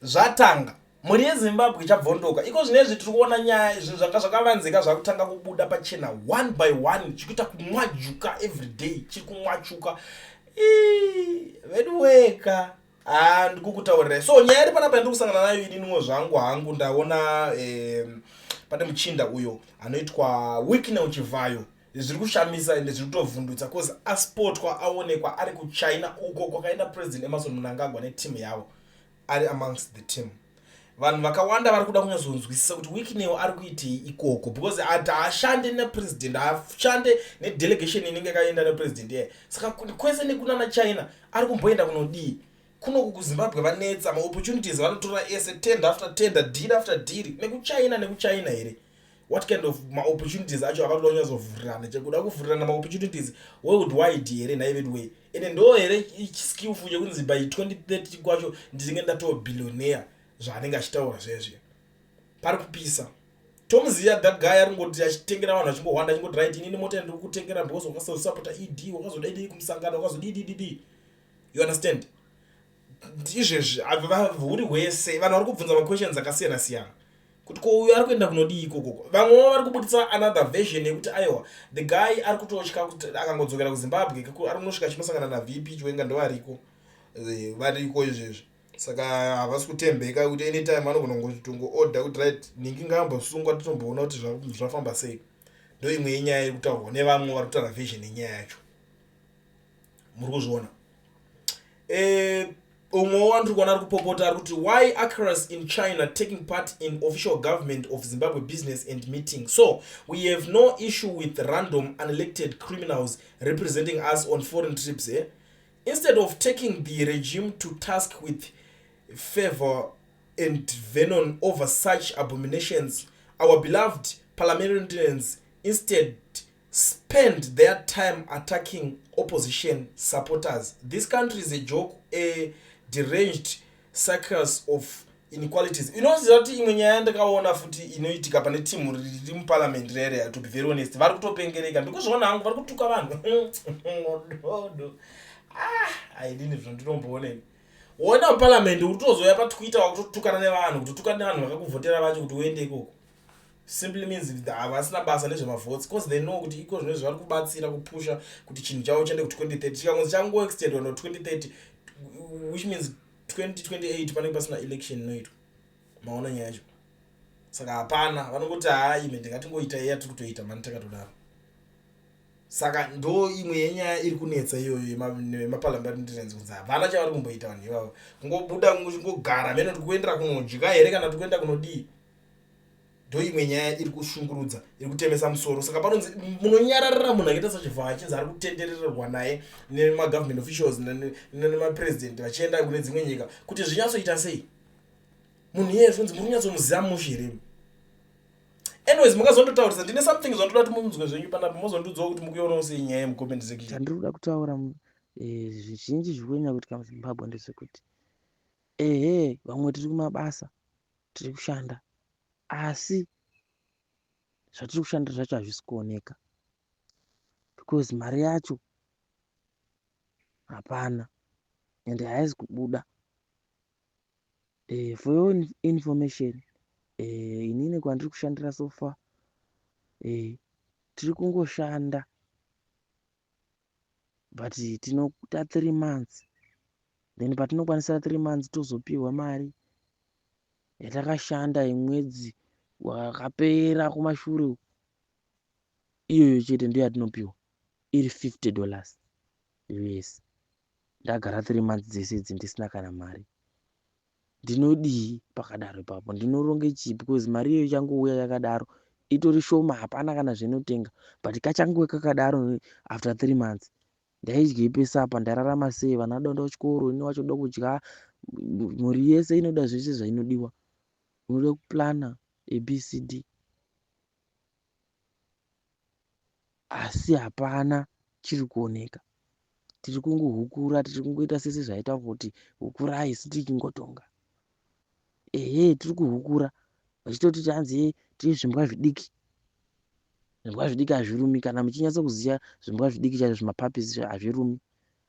Zvatanga. Mhuri yeZimbabwe ichabvondoka. Iko zvino izvi tiri kuona nyaya, zvinhu zvanga zvakavanzika zvakutanga kubuda pachena one by one, chikuita kumwajuka everyday, chiri kumwachuka. Vedu weka. Ah, ndikukutaurirai. So nyaya iri panapa yandiri kusangana nayo ininiwo zvangu hangu ndaona pane muchinda uyo anoitwa Wicknell Chivhayo. Zviri kushamisa ende zviri kutovhundutsa cause aspotwa aonekwa ari kuChina uko kwakaenda President Emmerson Mnangagwa neteam yavo. Ari amongst the team. Vanhu vakawanda vari kuda kunyatsonzwisisa kuti Wicknell ari kuitei ikoko because haashande nepresident, haashande nedelegation inenge yakaenda nepresident iye. Saka kwese nekunana China ari kumboenda kunodii? Kunoku kuZimbabwe vanetsa maopportunities vanotora ese, tender after tender, deal after deal, nekuChina nekuChina here? What kind of maopportunities acho avari kuda kunyatsovhurirana? Chekuda kuvhurirana maopportunities worldwide here nhai vedu wee? Ende ndo here skillful chekunzi by 2030 kwacho ndinenge ndatova billionaire zvaanenge achitaura zvezve? Pari kupisa. Tomuziva that guy ari kungoti achitengera vanhu achingohwanda achingoti right inini mota ndiri kutengera because wakasapota ED, wakazodai dii kumusangano, wakazodii dii dii. You understand? Izvezvi huri hwese vanhu vari kubvunza maquestions akasiyana siyana kuti ko uyu ari kuenda kunodii ikoko. Vamwewo vari kubudisa another version yekuti aiwa, the guy ari kutotya kuti akangodzokera kuZimbabwe ari kunosvika achinosangana naVP Chiwenga, ndovariko variko izvezvi, saka havasi kutembeka kuti anytime vanogona kungotongo order kuti right ningi ngaambosungwa titomboona kuti zvafamba sei. Ndo imwe yenyaya iri kutaurwa nevamwe vari kutaura version yenyaya yacho. Muri kuzviona? Umwe wandiri kuona ari kupopota ari kuti why ACRAS in China taking part in official government of Zimbabwe business and meeting? So we have no issue with random unelected criminals representing us on foreign trips, eh? Instead of taking the regime to task with fervor and venom over such abominations, our beloved parliamentarians instead spend their time attacking opposition supporters. This country is a joke, a deranged circus of inequalities. Inoziva kuti imwe nyaya ndakaona futi inoitika pane timu riri muparliament rere, to be very honest, vari kutopengereka. Ndikuzviona hangu vari kutuka vanhu. Dodo. Ah, aidini zvino ndinombooneni. Woenda muparliament uri kutozoya paTwitter wakutotukana nevanhu, kutotukana nevanhu vakakuvhotera vacho kuti uende ikoko. Simply means havasina basa nezvemavotes because they know kuti iko zvino zvari kubatsira kupusha kuti chinhu chavo chiende ku2030. Chikangonzi changoextendwa no 2030, which means 2028 panenge pasina election inoitwa. Maona nyaya yacho? Saka hapana, vanongoti haa ime ndingatingoita iya tiri kutoita mani takatodaro. Saka ndo imwe yenyaya iri kunetsa iyoyo yemaparliamentarians kunzi havana chavari kumboita vanhu ivavo, kungobuda kungogara mene kuti kuendera kunodya here kana kuti kuenda kunodii. Ndo imwe nyaya iri kushungurudza, iri kutemesa musoro. Saka panonzi munonyararira munhu akaita saChivhayo achinzi ari kutendererwa naye nemagovernment officials nemapresident vachienda kune dzimwe nyika kuti zvinyatsoita sei? Munhu iyeye zvonzi muri kunyatsomuziva mushe here? Anyways, mukazondotaurisa ndine something zvandoda kuti munzwe zvenyu panapa, mozondiudzawo kuti mukuionawo sei nyaya yemucomment section. Chandiri kuda kutaura zvizhinji zviri kunyanya kuitika muZimbabwe ndezvekuti ehe vamwe tiri kumabasa tiri kushanda, asi zvatiri kushandira zvacho hazvisi kuoneka because mari yacho hapana ende haisi kubuda. For your information, inini kwandiri kushandira so far, tiri kungoshanda but tinoita 3 months, then patinokwanisa 3 months tozopiwa mari yatakashanda yemwedzi wakapera kumashure. Iyoyo chete ndiyo yatinopiwa iri $50 US. Ndagara 3 months dzese idzi ndisina kana mari. Ndinodii pakadaro ipapo? Ndinoronge chii? Because mari iyoyo ichangouya yakadaro itori shoma, hapana kana zvainotenga, but kachanguve kakadaro after 3 months ndaidyei pese apa? Ndararama sei? Vana vanoda kuenda kuchikoro, ini wacho ndoda kudya, mhuri yese inoda zvese zvainodiwa. Unoda kuplana ABCD, asi hapana chiri kuoneka. Tiri kungohukura, tiri kungoita sese zvaita kuti hukurai isu tichingotonga. Ehe, tiri kuhukura vachitoti hanzi tiri zvimbwa zvidiki. Zvimbwa zvidiki hazvirumi. Kana muchinyatsa kuziva zvimbwa zvidiki chaizvo, zvimapapisi hazvirumi,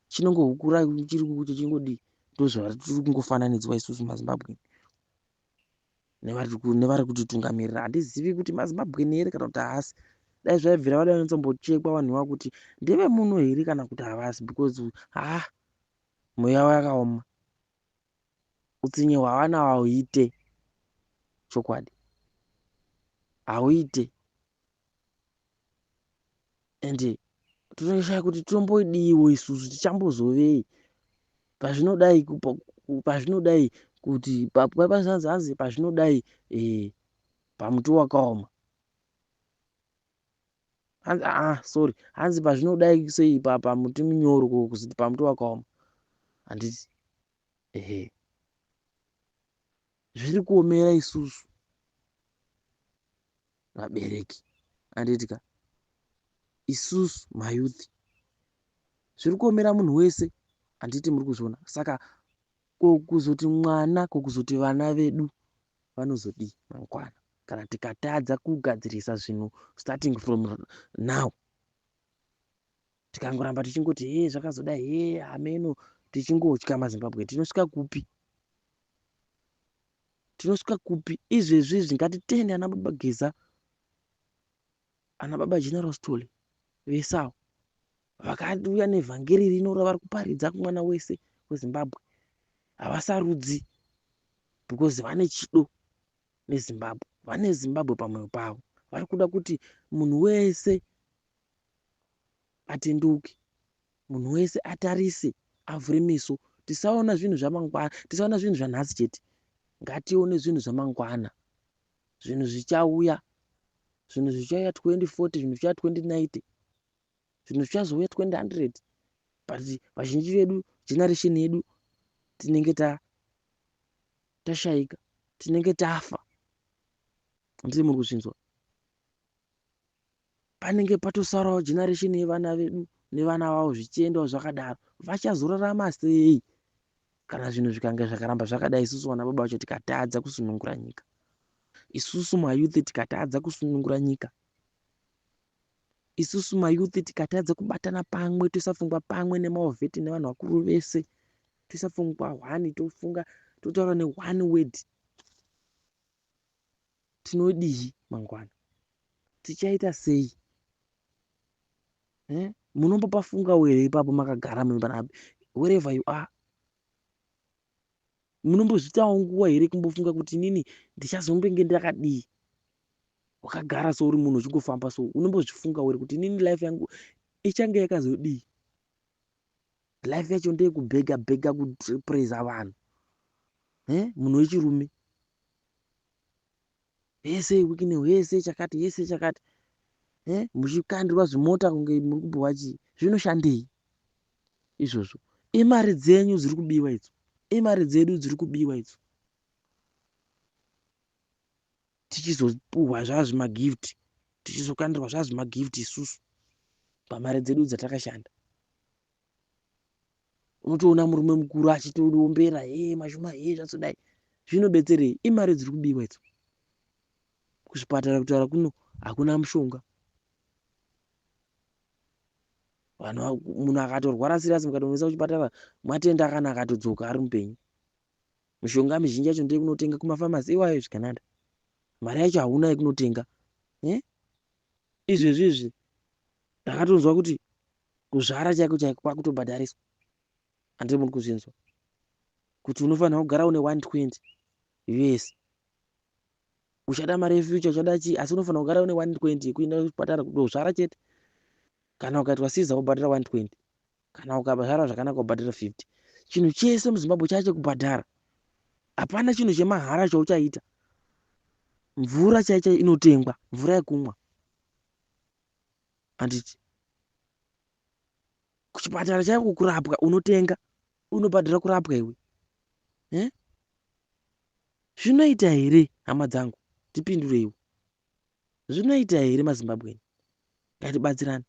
chinongohukura chiri chingodii. Ndozvatiri kungofananidzwa isusu maZimbabwe. Nevari kutitungamirira, handizivi kuti maZimbabwean here kana kuti haasi. Dai zvaibvira vada vanyatsombochekwa vanhu ivavo kuti ndevemuno here kana kuti havasi, because ha, mweya yavo yakaoma, utsinye hwavana hauite, chokwadi hauite. Ende tinoshaya kuti tombodiwo isusu, tichambozovei pazvinodai, pazvinodai kuti pazvinanzi pazvinodai pamuti wakaoma. Hanzi, ah, sorry, hanzi pazvinodai sei pamuti munyoro, kuzoti pamuti wakaoma, handiti? Ehe, zviri kuomera isusu vabereki, handiti ka? Isusu mayouth, zviri kuomera munhu wese, handiti muri kuzviona? Saka ko kuzoti mwana, ko kuzoti vana vedu vanozodii mangwana kana tikatadza kugadzirisa zvinhu starting from now? Tikangoramba tichingoti he, zvakazodai, he, hameno, tichingotya, maZimbabwe tinosvika kupi? Tinosvika kupi? Izvezvi izvi ngatitende ana baba Geza, ana baba General Stole, vesawo vakauya nevhangeri rino ravari kuparidza kumwana wese weZimbabwe. Havasarudzi because vane chido neZimbabwe, vane Zimbabwe pamwoyo pavo. Vari kuda kuti munhu wese atenduke, munhu wese atarise, avhure meso. Tisaona zvinhu zvamangwana, tisaona zvinhu zvanhasi chete, ngatione zvinhu zvamangwana, zvinhu zvichauya, zvinhu zvichauya 2040, zvinhu zvichauya 2090, zvinhu zvichazouya 2000. But vazhinji vedu, generation yedu, tinenge tashayika, tinenge tafa, handiti muri kuzvinzwa? Panenge patosarawo generation yevana vedu nevana vavo, zvichiendawo zvakadaro. Vachazorarama sei kana zvinhu zvikange zvakaramba zvakadai? Isusu vana baba vacho tikatadza kusunungura nyika, isusu mayouth tikatadza kusunungura nyika, isusu mayouth tikatadza kubatana pamwe, toisa pfungwa pamwe nemawar vet nevanhu vakuru vese, toisa pfungwa one, tofunga, totaura neone word, tinodii mangwana? Tichaita sei? Eh? Munombopafungawo here ipapo makagara muimba, wherever you are? Munombozvitawo nguva here kumbofunga kuti inini ndichazombenge ndakadii? Wakagara so, uri munhu uchingofamba so, unombozvifunga here kuti inini life yangu ichange yakazodii? Life yacho ndeyekubhega bhega, kupreza vanhu, eh? Munhu wechirume yese Wicknell, yese chakati, yese chakati, eh? Muchikandirwa zvimota kunge muri kupiwa chii? Zvinoshandei izvozvo? Imari dzenyu dziri kubiwa idzo, imari dzedu dziri kubiwa idzo. Tichizopuhwa zvazvimagift, tichizokandirwa zvazvimagift isusu pamari dzedu dzatakashanda. Unotoona murume mukuru achitoombera, he, mashuma, he, zvazodai. Zvinobetserei? Imari dziri kubiwa idzo. Kuzvipatara, kutaura kuno, hakuna mushonga. Vanhu, munhu akatorwara serious, mukatomuisa kuchipatara, matenda kana akatodzoka ari mupenyu. Mishonga mizhinji yacho ndeyekunotenga kumafamasi iwayo zvikananda, mari yacho hauna yekunotenga, eh? Izvezvi izvi ndakatonzwa kuti kuzvara chaiko chaiko kwakutobhadhariswa, handiri muri kuzvinzwa? Kuti unofanira kugara une 120 US. Uchada mari yefuture, uchada chii, asi unofanira kugara une 120 yekuenda kuchipatara kutozvara chete. Kana ukaitwa caesar wobhadhara 120, kana ukazvara zvakanaka wobhadhara 50. Chinhu chese muZimbabwe chacho kubhadhara, hapana chinhu chemahara chauchaita. Mvura chai chai inotengwa, mvura yekumwa, handiti? Kuchipatara chaiko kurapwa unotenga, unobhadhara kurapwa iwe, eh? Zvinoita here, hama dzangu? Tipindureiwo, zvinoita here? MaZimbabweni, ngatibatsirane.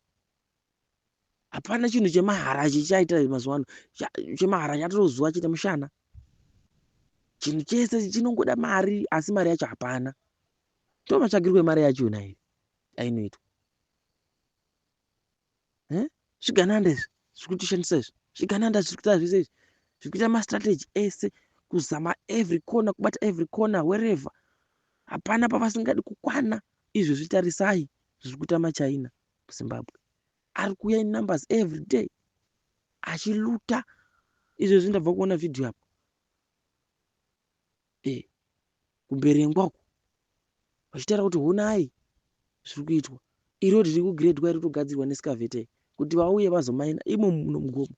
Hapana chinhu chemahara chichaita mazuva ano. Chemahara chatozuva chete mushana. Chinhu chese chinongoda mari, asi mari yacho hapana. Ndo matsvagirwo emari yachona here ainoitwa, eh? Zvigananda izvi zviri kutishandisa izvi, zvigananda zviri kuita zvese izvi, zviri kuita mastrategy ese kuzama every corner, kubata every corner wherever. Hapana pavasingadi kukwana. Izvezvi tarisai zviri kuita maChina muZimbabwe. Ari kuuya in numbers every day achiluta. Izvezvi ndabva kuona vhidhiyo apa. KuMberengwa uko vachitaura kuti honai zviri kuitwa. Iro riri kugredwa iri kutogadzirwa nescavator kuti vauye vazomaina imo muno mugomo.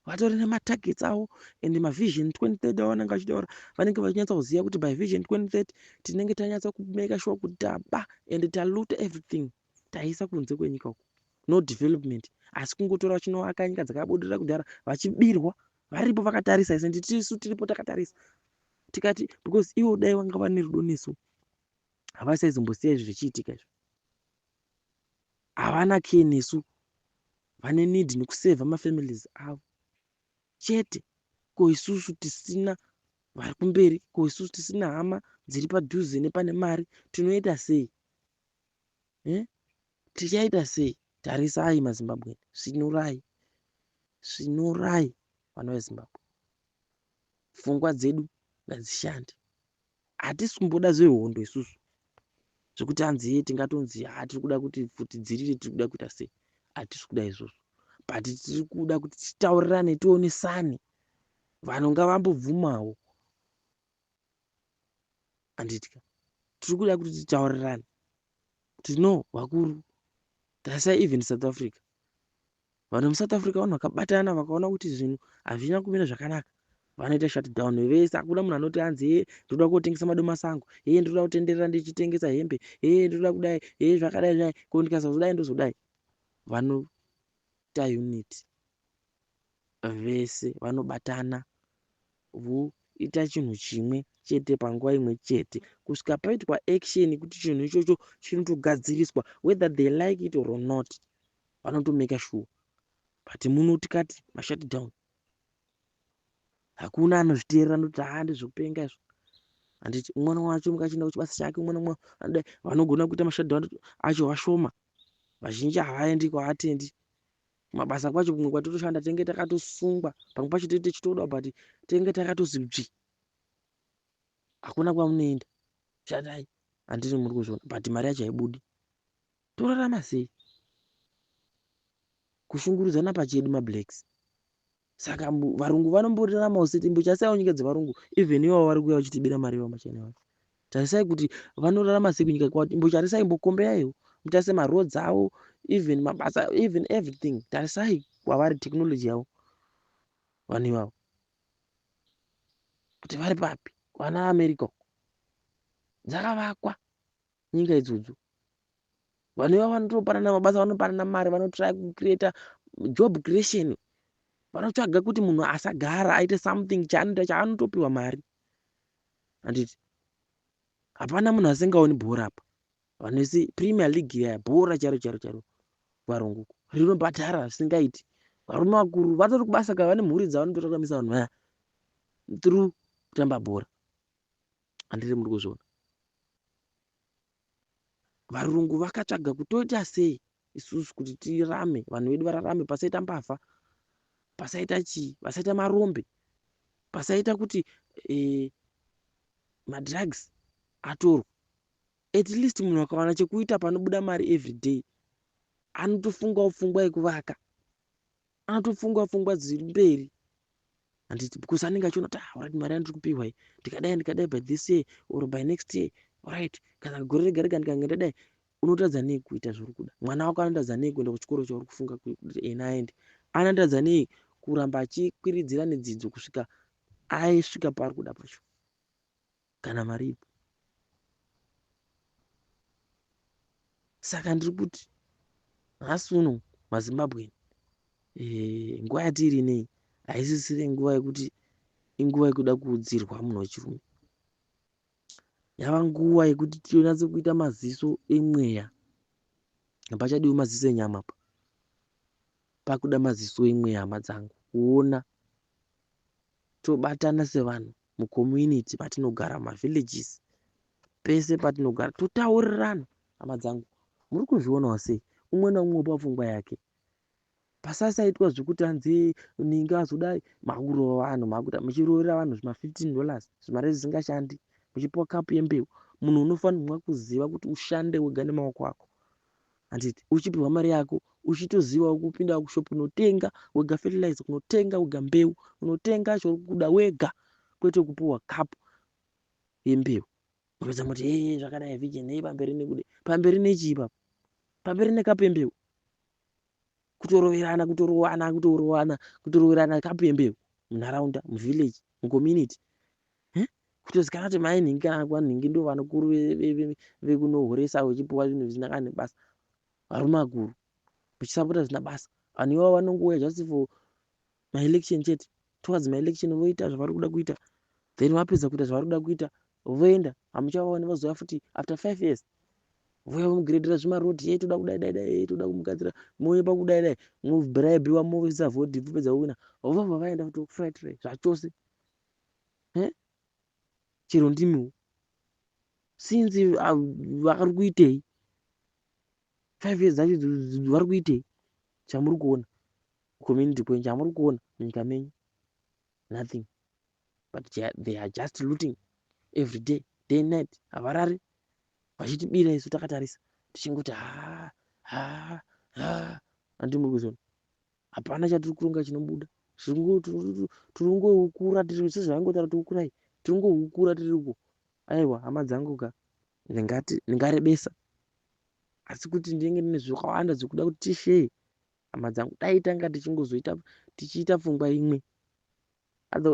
Vatori nematargets avo and mavision 2030 avanenge vachitaura, vanenge vachinyatsa kuziva kuti by vision 2030 tinenge tanyatsa kumake sure kuti taba and taluta everything, taisa kunze kwenyika uko. No development, asi kungotora vachinovaka nyika dzakabudirira kudhara, vachibirwa varipo vakatarisa. Ise nditisu tiripo takatarisa tikati because ivo dai vanga vane rudo nesu havasaizombosiya izvi zvichiitika izvi. Havana care nesu, vane need nekusevha mafamilies avo chete. Ko isusu tisina vari kumberi, ko isusu tisina hama dziri padhuze nepane mari, tinoita sei? Tichaita sei? Tarisai maZimbabweni, svinurai, svinurai vana veZimbabwe. Pfungwa dzedu ngadzishande. Hatisi kumboda zvehondo isusu, zvekuti hanzi ye tingatonzi ha tiri kuda kuti pfuti dzirire, tiri kuda kuita sei. Hatisi kuda izvozvo, but tiri kuda kuti titaurirane, tionesane. Vanhu ngavambobvumawo, handitya. Tiri kuda kuti titaurirane kuti no, vakuru, tarisai even South Africa. Vanhu vemuSouth Africa vanhu vakabatana, vakaona kuti zvinhu hazvina kumira zvakanaka, vanoita shutdown vese. Hakuna munhu anoti hanzi ye ndoda kotengesa madomasi angu, ye ndoda kutenderera ndichitengesa hembe, ye ndoda kudai, ye zvakadai zvai, ko ndikasazodai ndozodai. Vanoita unity vese, vanobatana voita chinhu chimwe chete panguva imwe chete kusvika paitwa action kuti chinhu ichocho chinotogadziriswa, whether they like it or not, vanotomake sure. But muno tikati mashutdown, hakuna anozviteerera, noti haa ndezvekupenga izvo, handiti? Umwe wacho mukachienda kuchibasa chake, umwe nomwe anodai. Vanogona kuita mashutdown acho vashoma, vazhinji havaendi kwavatendi kumabasa kwacho. Kumwe kwatotoshanda tenge takatosungwa, pamwe pacho tenge tichitoda, but tenge takatozi dzvi, hakuna kwamunoenda, shandai, handiti muri kuzviona? But mari yacho haibudi. Torarama sei? Kushungurudzana pachedu mablacks. Saka varungu vanomboraramawo sei? Timbochasaiwo nyika dzevarungu. Even ivavo vari kuuya vachitibira mari ivavo machena vacho, tarisai kuti vanorarama sei kunyika kwavo. Imbocharisai, imbokombeyaiwo, mutarise maroads avo, even mabasa, even everything. Tarisai kwavari, technology yavo, vanhu ivavo kuti vari papi. Vana America uko dzakavakwa nyika idzodzo, vanhu ivavo vanotopanana mabasa, vanopanana mari, vanotry kucreata job creation, vanotsvaga kuti munhu asagara, aite something chaanoita chaanotopiwa mari, handiti? Hapana munhu asingaoni bhora apa. Vanhu vese, Premier League yaya, bhora charo charo charo varungu rinobhadhara zvisingaiti. Varume vakuru vatori kubasa ka, vane mhuri dzavo, vanotoraramisa vanhu vaya through kutamba bhora, handiti muri kuzviona? Varungu vakatsvaga kutoita sei isusu kuti tirame, vanhu vedu vararame, pasaita mbavha, pasaita chii, vasaita marombe, pasaita kuti madrugs atorwa. At least munhu akawana chekuita panobuda mari every day, anotofungawo pfungwa yekuvaka, anotofungawo pfungwa dziri mberi, handiti? Because anenge achiona kuti, ah, right, mari yandiri kupiwa iyi, ndikadai ndikadai, by this year or by next year, right, kana gore rega rega ndikange ndadai. Unotadza nei kuita zvauri kuda? Mwana wako anotadza nei kuenda kuchikoro chauri kufunga kuti ena aende? Anotadza nei kuramba achikwiridzira nedzidzo kusvika aisvika paari kuda pacho kana mari ipo? Saka ndiri kuti nhasi uno maZimbabweni, nguva yatiri inei haisisiri nguva yekuti inguva yekuda kuudzirwa munhu wechirume. Yava nguva yekuti tinatse kuita maziso emweya. Hapachadiwi maziso enyama pa, pakuda maziso emweya, hama dzangu, kuona. Tobatana sevanhu mucommunity patinogara, mumavillages, pese patinogara, totaurirana. Hama dzangu, muri kuzvionawo sei? Umwe naumwe opa pfungwa yake, pasasaitwa zvekuti hanzi ninge azodai, makurova vanhu, makuita muchirovera vanhu zvima$15, zvimari zvisingashandi, muchipiwa kapu yembeu. Munhu unofanirwa kuziva kuti ushande wega nemaoko ako, handiti? Uchipiwa mari yako, uchitozivawo kupinda kushop, unotenga wega fertilizer, unotenga wega mbeu, unotenga chauri kuda wega, kwete kupiwa kapu yembeu. Mupedza muti, "Ee, zvakadai vision, ei, pamberi nekude." Pamberi nechii ipapo? Pamberi nekapu yembeu? Kutoroverana, kutorowana, kutorowana, kutoroverana kapu yembeu munharaunda, muvillage, mucommunity, kutozikana kuti mai nhingi kana kwanhingi ndo vanokuru vekunohoresa, vechipiwa zvinhu zvisina kana nebasa. Varume akuru muchisapota zvisina basa. Vanhu ivavo vanongouya just for maelection chete. Towards maelection voita zvavari kuda kuita, then vapedza kuita zvavari kuda kuita voenda, hamuchavaoni. Vazouya futi after 5 years, vouya vomugiredhera zvimarodhi, "Ei, toda kudai dai dai, toda kumugadzira." Moipa kudai dai, mobraibiwa, moisa vhoti, vopedza kuwina, vobva vaenda futi kufright zvachose. Chero ndimiwo, since vari kuitei 5 years dzacho, vari kuitei? Chamuri kuona community kwenyu, chamuri kuona munyika menyu, nothing, but they are just looting every day, day and night. Havarari, vachitibira isu takatarisa, tichingoti, "Ha ha ha." Handi muri kuzona? Hapana chatiri kuronga chinobuda. Tiri kungoukura tiri sezvavangotaura kuti ukurai, tiri kungoukura tiriko. Aiwa, hama dzangu ka, ndingati ndingarebesa, asi kuti ndinenge ndine zvakawanda zvekuda kuti tishare. Hama dzangu, dai tanga tichingozoita tichiita pfungwa imwe,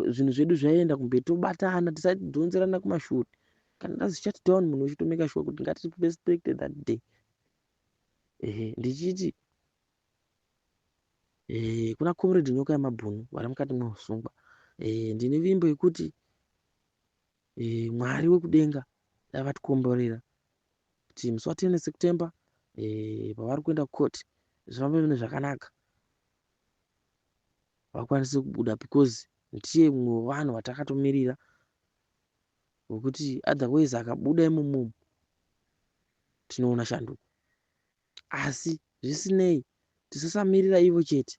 zvinhu zvedu zvaienda kumberi. Tobatana, tisadhonzerana kumashure. Kana ndazi shut down, munhu uchitomeka sure kuti ngatirespect that day. Ehe, ndichiti kuna Comrade Nyoka Yemabhunu vari mukati meusungwa, ndine vimbo yekuti Mwari wekudenga dai vatikomborera kuti musi wa10 September pavari kuenda kukoti zvifambe mune zvakanaka, vakwanise kubuda, because ndiye mumwe wevanhu vatakatomirira, wekuti otherwise akabuda imomomo tinoona shanduko. Asi zvisinei, tisasamirira ivo chete.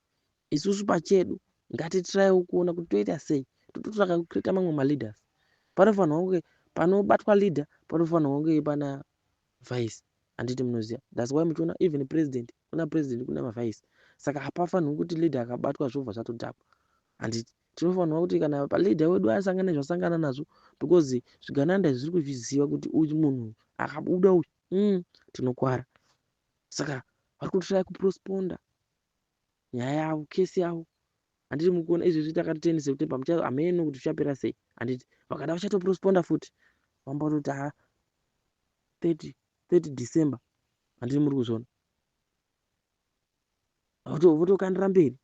Isusu pachedu ngatitiraiwo kuona kuti toita sei, tototsvaka kucreata mamwe maleaders. Panofanirwa kunge panobatwa leader, panofanirwa kunge pana vice, handiti munoziva? That's why muchiona even president, kuna president, kuna mavice. Saka hapafanirwi kuti leader akabatwa zvobva zvatodhakwa, handiti? Tinofanirwa kuti kana paleader wedu asangana nezvasangana nazvo, because zvigananda zviri kuzviziva kuti uyu munhu akabuda uyu, tinokwara. Saka vari kutry kupostponda nyaya yavo, kesi yavo, handiti mukuona? Izvezvi takati 10 September, hameno kuti zvichapera sei, handiti? Vakada vachatopostponda futi, vambatoti ha 30 30 December, handiti muri kuzviona? Votokandira mberi,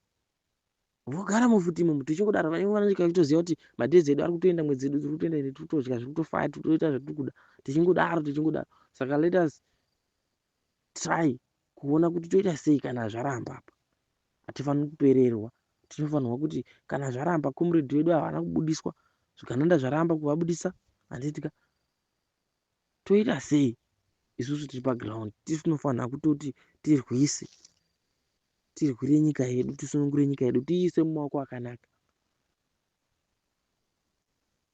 vogaramo futi imomo. Tichingodaro, vanenge kuti madays edu ari kutoenda, mwedzi dzedu dziri kutoenda, ende tiri kutodya, zviri kutofaya, tiri kutoita zvatiri kuda, tichingodaro, tichingodaro. Saka let us try kuona kuti toita sei kana zvaramba. Apa hatifaniri kupererwa. Tinofanirwa kuti kana zvaramba, comrade vedu havana kubudiswa, zvigananda zvaramba kuvabudisa, handiti ka? Toita sei isusu tiri paground? Tinofanira kutoti tirwise, tirwire nyika yedu, tisunungure nyika yedu, tiise mumaoko akanaka.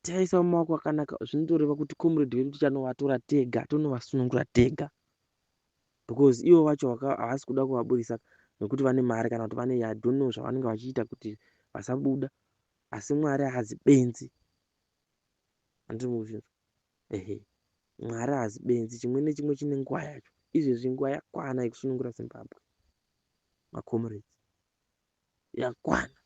Taisa mumaoko akanaka, zvinotoreva kuti comrade vedu tichanovatora tega, tonovasunungura tega, because ivo vacho havasi kuda kuvabudisa nekuti vane mari kana kuti vane, I don't know zvavanenge vachiita kuti vasabuda. Asi Mwari haazi benzi, handiri muzvinzwa? Ehe, Mwari haazi benzi. Chimwe nechimwe chine nguva yacho. Izvezvi nguva yakwana yekusunungura Zimbabwe, macomrades, yakwana.